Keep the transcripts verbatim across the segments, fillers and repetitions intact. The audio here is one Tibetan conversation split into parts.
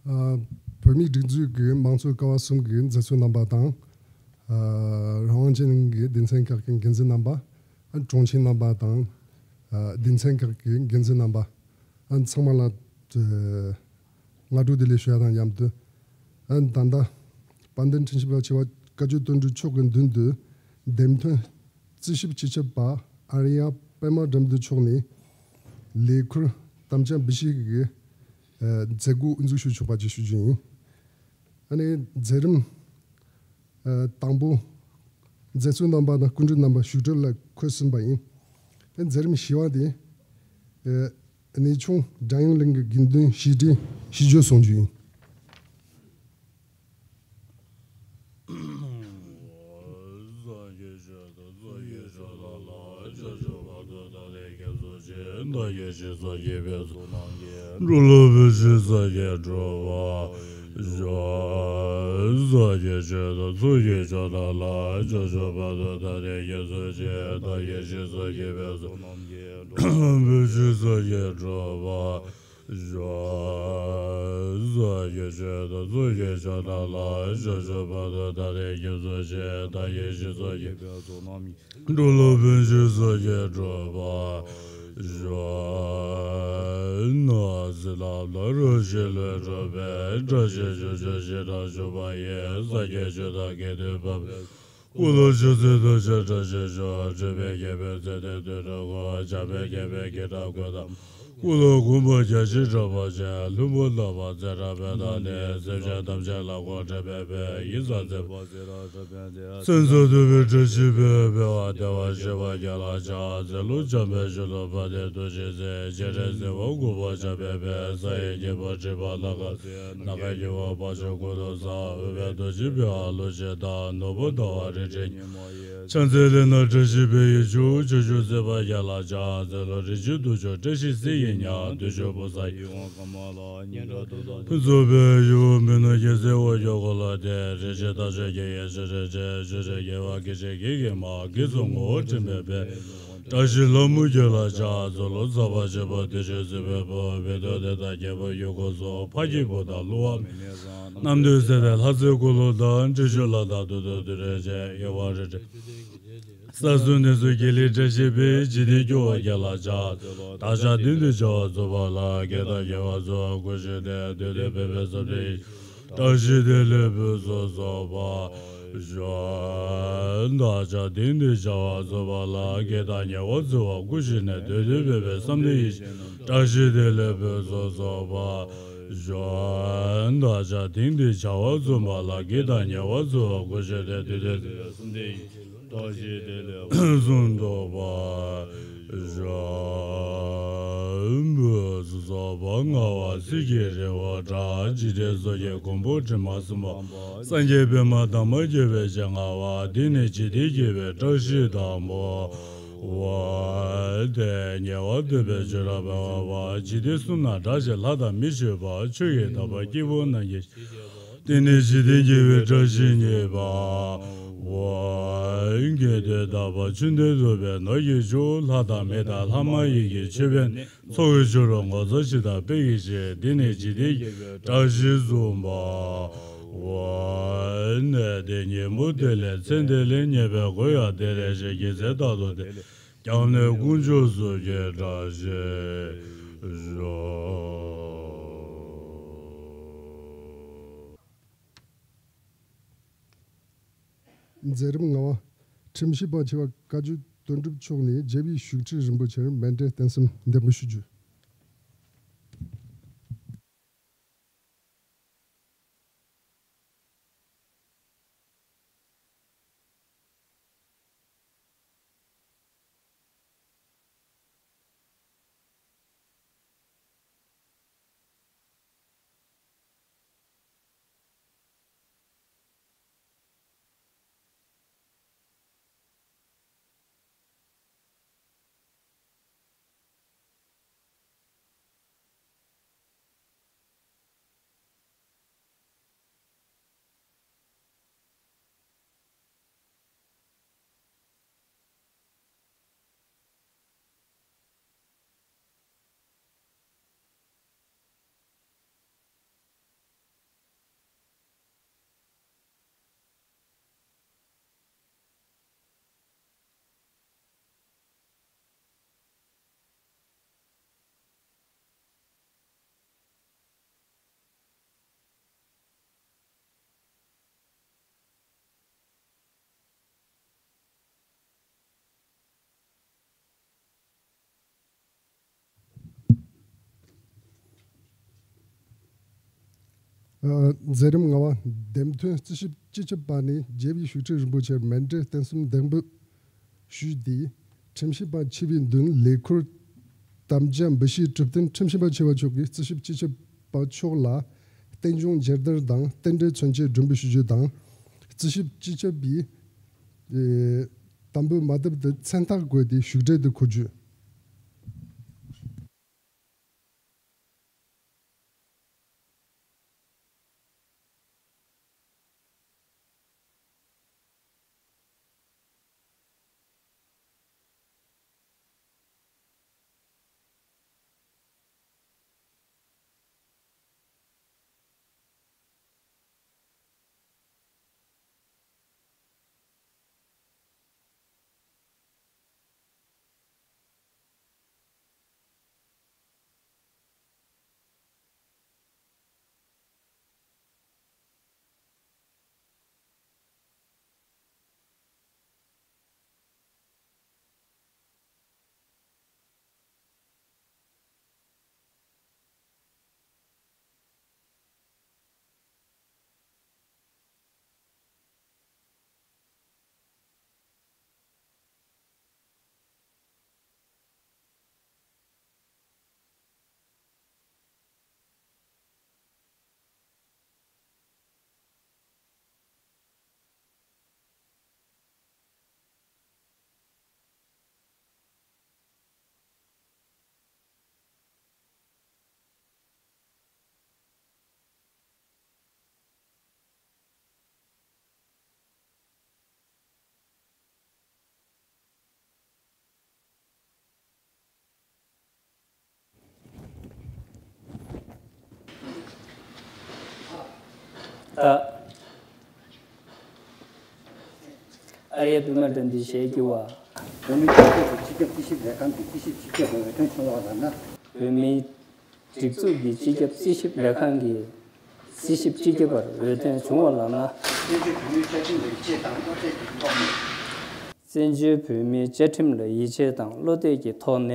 ཨ། བོད་མིའི་སྒྲིག་འཛུགས་ཀྱི་དམངས་གཙོའི་ཀ་བ་གསུམ་གྱི་མཛད་གཙོ་རྣམ་པ་དང་། ཨ། རང་དབང་ཅན་གྱི་སྡེ་ཚན་ཁག་གི་འགན་འཛིན་རྣམ་པ། ཨ། གྲོང་ཁྱེར་རྣམ་པ་དང་། ཨ། སྡེ་ཚན་ཁག་གི་འགན་འཛིན་རྣམ་པ། ཨ། ཚང་མ་ལ། ཨ། སྔ་དྲོ་བདེ་ལེགས་ཞུ་ཡ་དང་མཉམ་དུ། ཨ། ད་ལྟ་དཔལ་ལྡན་ཁྲི་བཞི་པ་ཆེ་བ་བཀའ་བརྒྱུད་དོན་གྲུབ་མཆོག་གི་མདུན་དུ་འདེམས་ཐོན་རྩིས་ཞིབ་སྤྱི་ཁྱབ་པ་ཨཱརྱ་པདྨ་དགྲ་འདུལ་མཆོག་ནས་ལས་འཁུར་དམ་བཅའ་འབུལ་བཞེས་ཀྱི། ཨ། མཛད་སྒོ་དབུ་འཛུགས་ཞུ་ཆོག་པ་ཅིག་ཞུ་རྒྱུ་ཡིན། ཨ་ནི་མཛད་རིམ། ཨ། དང་པོ། མཛད་གཙོ་རྣམ་པ་དང་སྐུ་མགྲོན་རྣམ་པ་བཞུགས་གྲལ་ལ་འཁོད་ཟིན་པ་ཡིན། ཨ། མཛད་རིམ་བཞི་པ་དེ། ཨ། གནས་ཆུང་སྒྲ་དབྱངས་གླིང་གི་དགེ་འདུན་བཤད་གྲྭའི་ཤིས་བརྗོད་གསུང་རྒྱུ་ཡིན། འགྲོ་ལུགས་བོད་ཀྱི་ས་སྐྱ་འགྲོ་བ། ས་སྐྱ་ཆོས་དང་ཚོགས་ཀྱི་ཆོས་དང་ལ་ཕྱོགས་བཅུ་བར་དུ་ད་ལྟའི་སྐྱེ་སོ་ཅི་ད་ཡེ་ཤེས་སོ་སྐྱེ་བའི་སོ་ནམ་གྱི་བོད་ཆོས་ས་སྐྱ་འགྲོ་བ། ས་སྐྱ་ཆོས་དང་ཚོགས་ཀྱི་ཆོས་དང་ལ་ཕྱོགས་བཅུ་བར་དུ་ད་ལྟའི་སྐྱེ་སོ་ཅི་ད་ཡེ་ཤེས་སོ་སྐྱེ་བའི་སོ་ནམ་གྱི། འགྲོ་ལུགས་བོད་ཀྱི་ས་སྐྱ་འགྲོ་བ། ན་སྲིད་ལམ་ལ་རོལ་ཞིང་ལུས་འགྲོ་བའི་བཀྲ་ཤིས་ཕྱོགས་བཅུར་ཞི་དྲག་བཞུགས་པ་ཡི་ས་སྐྱ་ཆོས་དང་དགེ་འདུན་བར་པའི་སྐུ་ལུས་ཕྱག་འཚལ་ཐུགས་རྗེ་བཀྲ་ཤིས་ཤོག་སྤྲུལ་པའི་རྒྱལ་པོའི་ཚེ་འདས་དུས་དྲུག་ཀུན། འཇམ་དཔལ་དགྱེས་པའི་སྐད་གྲགས་ཀུན་དང་། སྐུ་ལུས་གོང་བུ་རྒྱ་ཆེར་བསྒྲགས་པ་ཅན། ལྷུན་པོ་ལྟ་བུ་ཚེ་རབས་པའི་མདངས་ནི། སེམས་ཅན་ཐམས་ཅད་ལ་གོ་འཕྲོད་པའི་དཔལ་ཡིན་ས་མཛད་པ། སེམས་ཙམ་ཐུབ་པའི་བཀྲ་ཤིས་པའི་འཕེལ་བ་བདེ་བར་གཤེགས་པ་རྒྱལ་ལ་ཕྱག་འཚལ་ལོ། འཇམ་དཔལ་གཞོན་ནུ་དཔལ་ལྡན་ཐུགས་རྗེའི་མཛོད། སྤྱན་རས་གཟིགས་དབང་བསྐུར་བ་འཇམ་དཔལ་དཔལ། གསང་བའི་སྙིང་པོ་ཁྲི་པ་ལྷ་ཁང་། ནམ་མཁའ་སྤྱི་བོར་དཔལ་འབྱོར་ཀུན་ཏུ་བཟང་། འོད་དཔལ་རྡོ་རྗེ་འཕེལ་བ་ཀླུ་བྱུས་དང་། ནོར་བུ་ཟླ་བ་རིན་ཆེན་ཉི་མ་ཡི། ཕྱག་འཚལ་ལས་སྣང་བཀྲ་ཤིས་པའི་ཡུལ་ཕྱོགས། ཕྱོགས་བཅུར་གསལ་བ་རྒྱལ་ལ་ཕྱག་འཚལ་ལོ། རིགས་ཀྱི་དུས་མཆོག་བཀྲ་ཤིས་གཟི་ཡིས་མཉམ། དུས་མཆོག་བུ་གསར་གྱི་དབང་བསྐུར་མ་ལ་སྙན་གྲགས་དུས་དང་ཕུན་ཚོགས་པའི་ཡུལ་མི་ནུབ་རྒྱལ་སྲས་དབང་སྒྱུར་འཁོར་ལོ་སྡེ། རིན་ཆེན་རྟ་མཆོག་རྒྱལ་བའི་ཞབས་རྗེས་ཆེ། ཆོས་སྲས་རྒྱལ་བ་དགེ་བཤེས་ཀྱི་དགེ་མ། དགེ་ཚུལ་ངོ་བོ་འདྲེན་པའི་དཔལ། བཀྲ་ཤིས་ལྷ་མོ་རྒྱལ་ལ་ཕྱག་འཚལ་ལོ། ཟབ་པ་ཆེན་པོ་བདེ་མཆོག་སྲིད་པའི་ཕུང་པོ། བཻ་ཌཱུརྱ་དང་རྒྱལ་པོ་ཡུལ་འཁོར་སོགས། ཕ་སྐྱེས་བུ་དང་བསླུ་བ་མེད་ནི་བཟང་། རྣམ་ཐོས་སྲས་དང་ལྷ་རྫས་འཁོར་ལོ་དང་། སྤྲུལ་ཆོས་ལྷ་དང་བདུད་འདུལ་དུད་འགྲོའི་སྤྱན། ཡུལ་དབང་རི་ཁྲོད་ས་གསུམ་གནས་སུ་དགེ་ལེགས་བཀྲ་ཤིས་པའི། འཇིག་རྟེན་སྐྱོང་བ་རྒྱལ་ལ་ཕྱག་འཚལ་ལོ། བདག་ཅག་དེང་འདིར་བྱ་བ་རྩོམ་པ་ལ། བགེགས་དང་ཉེ་བར་འཚེ་བ་ཀུན་ཞི་སྟེ། བདུད་སྡེ་པའི་ཕ་རོལ་ཏུ་ཕྱིན། བཀྲ་ཤིས་བདེ་ལེགས་ཕུན་སུམ་ཚོགས་པར་ཤོག་བདག་ཅག་དེང་འདིར་བྱ་བ་རྩོམ་པ་ལ། བགེགས་དང་ཉེ་བར་འཚེ་བ་ཀུན་ཞི་ནས། བདུད་སྡེ་པའི་ཕ་རོལ་ཏུ་ཕྱིན། བཀྲ་ཤིས་བདེ་ལེགས་ཕུན་སུམ་ཚོགས་པར་ཤོག་བདག་ཅག་དེང་འདིར་བྱ་བ་རྩོམ་པ་ལ། བགེགས་དང་ཉེ་བར་འཚེ་བ་ཀུན་ཞི་སྟེ། བདུད་སྡེ་པའི་ཕ་རོལ་ཏུ་ཕྱིན། བཀྲ་ཤིས་བདེ་ལེགས་ཕུན་སུམ་ཚོགས་པར་ཤོག་ཕུན་སུམ་ཚོགས་པ་ལྔ་པ། ཚིག་གི་རི་བོ་བྲག་འཇིག་རྟེན་གསུམ་གྱི་མགོན་པོ་དྲི་མ་སེར་པོ། སངས་རྒྱས་པདྨ་དར་མ་རྒྱས་པའི་སྤྱན་སྔ་བ། འདི་ནི་འཇིག་རྟེན་དགེ་བའི་བཀྲ་ཤིས་དང་པོའོ། དེ་ཉེ་བར་བསྟོད་པའི་བྱུ་རུ་བེར་པོ་བ། འཇིག་རྟེན་གསུམ་ན་གྲགས་ཆེ་ལྷ་དང་མིའི་མཆོད་པ། ཆོས་ཀྱི་དག་པ་སྐྱེས་བུ་རྣམས་ཀྱི། དེ་ནི་འཇིག་རྟེན་དགེ་བའི་བཀྲ་ཤིས་གཉིས་པའོ། དགེ་འདུན་དམ་པ་ཆོས་འདི་བསྒྲུབ་པའི་ནོར་གྱི་མཆོག་ལྷ་དང་མི་དང་ལྷ་མ་ཡིན་གྱི་མཆོད་པའི་གནས། ཚོགས་ཀྱི་མཆོག་རོལ་ངོ་མཚར་ཆེ་དང་དཔལ་གྱི་ཞིང་། འདི་ནི་འཇིག་རྟེན་དགེ་བའི་བཀྲ་ཤིས་གསུམ་པའོ། གནས་འདིར་ཉིན་མོ་བདེ་ལེགས་མཚན་བདེ་ལེགས། ཉེས་པའི་སྒོ་ཡང་བདེ་ལེགས་ཤིང་། དགེ་རྩའི་རྟག་ཏུ་བདེ་ལེགས། ཀྱང་ནི་དཀོན་མཆོག་གསུམ་གྱི་བཀྲ་ཤིས་ཤོག་མཛད་རིམ་ལྔ་པ། ཁྲིམས་ཞིབ་པ་ཆེ་བ་བཀའ་བརྒྱུད་དོན་གྲུབ་མཆོག་ནས་རྒྱལ་བའི་བཞུགས་ཁྲི་རིན་པོ་ཆེར་མཎྜལ་རྟེན་གསུམ་འདེགས་འབུལ་ཞུ་རྒྱུ། མཛད་རིམ་ལྔ་པ། འདེམས་ཐོན་རྩིས་ཞིབ་སྤྱི་ཁྱབ་པ་ནས་རྒྱལ་བའི་བཞུགས་ཁྲི་རིན་པོ་ཆེར་མཎྜལ་རྟེན་གསུམ་འདེགས་འབུལ་ཞུས་ཏེ། ཁྲིམས་ཞིབ་པ་ཆེ་བའི་མདུན་ལས་ཁུར་དམ་བཅའ་འབུལ་བཞེས་གྲུབ་རྟེན་ཁྲིམས་ཞིབ་པ་ཆེ་བ་མཆོག་གིས་རྩིས་ཞིབ་སྤྱི་ཁྱབ་པ་མཆོག་ལ་རྟེན་འབྱུང་མཇལ་དར་དང་རྟེན་འབྲེལ་མཚོན་ཆས་སྒྲོན་འབུལ་ཞུ་རྒྱུ་དང་། རྩིས་ཞིབ་སྤྱི་ཁྱབ་པའི་དམ་འབུལ་མ་དེབ་དེ་མཚན་རྟགས་བཀོད་དེ་བཞུགས་གྲལ་དུ་འཁོད་རྒྱུ། ཨ་རིའི་བོད་མི་འགྲོ་འདི་ཞེས་བགྱི་བ། བོད་མི་སྤྱི་ཁྱབ་ཀྱི་སྤྱི་ཁྱབ་རྩིས་ཞིབ་ལས་ཁང་གི་རྩིས་ཞིབ་སྤྱི་ཁྱབ་པ་འོས་ཐོན་བྱུང་བ་ལགས་ན། བོད་མིའི་སྒྲིག་འཛུགས་ཀྱི་སྤྱི་ཁྱབ་རྩིས་ཞིབ་ལས་ཁང་གི་རྩིས་ཞིབ་སྤྱི་ཁྱབ་པར་འོས་ཐོན་བྱུང་བ་ལགས་ན། བཙན་བྱོལ་བོད་མིའི་བཅའ་ཁྲིམས་ལ་ཡིད་ཆེས་དང་བློ་གཏད་ཀྱི་ཐོག་ནས། བཙན་བྱོལ་བོད་མིའི་བཅའ་ཁྲིམས་ལ་ཡིད་ཆེས་དང་བློ་གཏད་ཀྱི་ཐོག་ནས།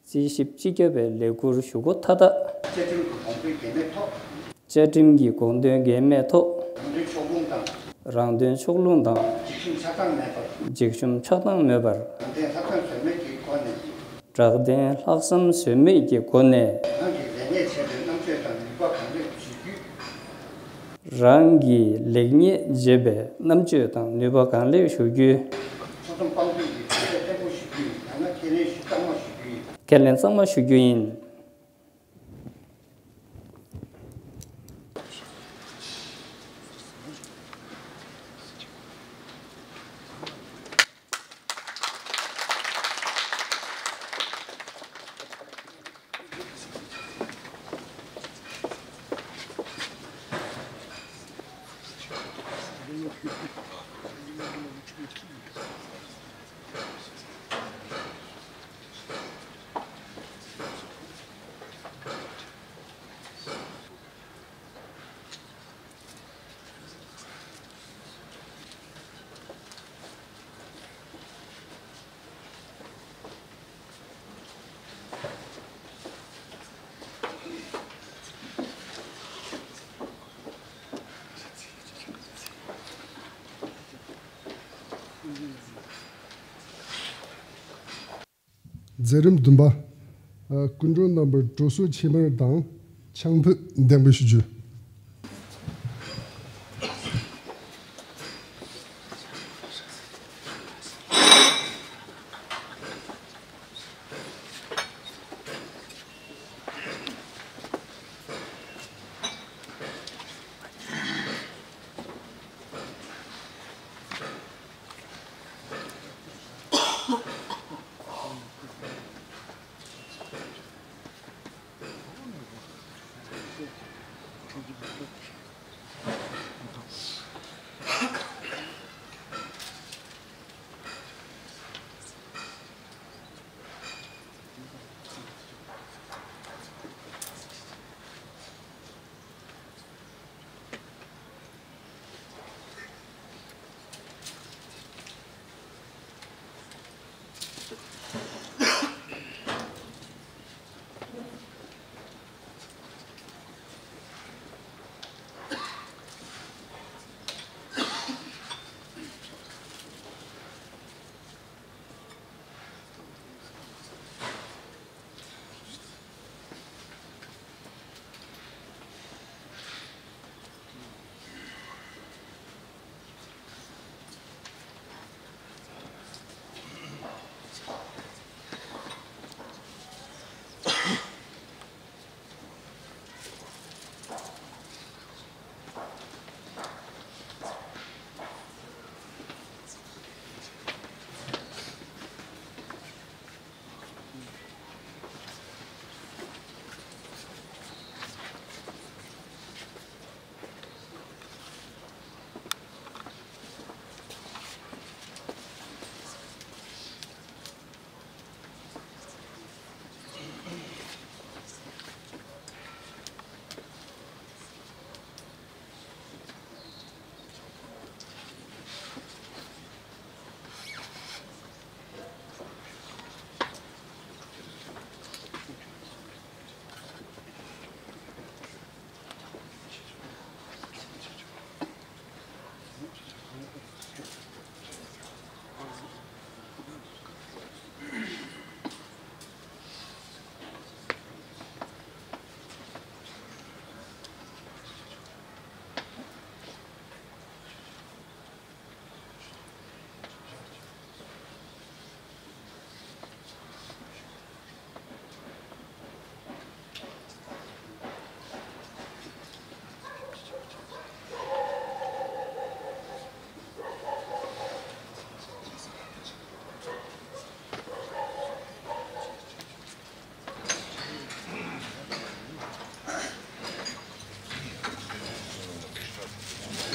རྩིས་ཞིབ་སྤྱི་ཁྱབ་པའི་ལས་འཁུར་ཞུ་སྒོ་མཐའ་དག་རྩིས་ཞིབ་སྤྱི་ཁྱབ་པའི་ལས་འཁུར་ཞུ་སྒོ་མཐའ་དག་བཅའ་ཁྲིམས་ཀྱི་དགོངས་དོན་འགལ་མེད་ཐོག་བཅའ་ཁྲིམས་ཀྱི་དགོངས་དོན་འགལ་མེད་ཐོག་རང་དོན་ཕྱོགས་ལྷུང་དང་། རང་དོན་ཕྱོགས་ལྷུང་དང་། འཇིགས་ཞུམ་ཆགས་སྡང་མེད་པར། འཇིགས་ཞུམ་ཆགས་སྡང་མེད་པར། རང་བཙན་ལྷག་བསམ་ཟོལ་མེད་ཀྱི་སྒོ་ནས། རང་བཙན་ལྷག་བསམ་ཟོལ་མེད་ཀྱི་སྒོ་ནས། རང་གིས་ལེགས་ཉེས་འབྱེད་པའི་རྣམ་དཔྱོད་དང་ནུས་པ་གང་ལེགས་ཞུ་རྒྱུ། རང་གིས་ལེགས་ཉེས་འབྱེད་པའི་རྣམ་དཔྱོད་དང་ནུས་པ་གང་ལེགས་ཞུ་རྒྱུ། ཚོགས་འཛོམས་སྤང་སྒྲུབ་ཀྱི་གྲ་སྒྲིག་བརྟན་པོ་ཞུ་རྒྱུ་ཡིན། ཡང་ན་ཁས་ལེན་ཞུ་གཙང་མ་ཞུ་རྒྱུ་ཡིན། ཁས་ལེན་གཙང་མ་ཞུ་རྒྱུ་ཡིན། མཛད་རིམ་བདུན་པ། ཨ། སྐུ་མགྲོན་རྣམ་པར་གྲོས་ཚོགས་འཆི་མེད་དང་ཆང་ཕུད་འདེགས་འབུལ་ཞུ་རྒྱུ།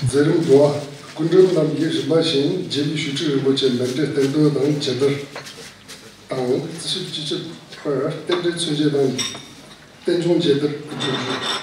མཛད་རིམ་དགུ་པ། སྐུ་མགྲོན་རྣམས་ཀྱིས་རིམ་པ་བཞིན་རྗེ་བའི་ཞུ་ཁྲིད་རིན་པོ་ཆེ་མཎྜལ་རྟེན་འབྲེལ་དང་མཇལ་དར་དང་རྩིས་ཞིབ་སྤྱི་ཁྱབ་པར་རྟེན་འབྲེལ་མཚོན་བྱེད་དང་རྟེན་འབྱུང་མཇལ་དར་སྐུ་མགྲོན་ཞུ།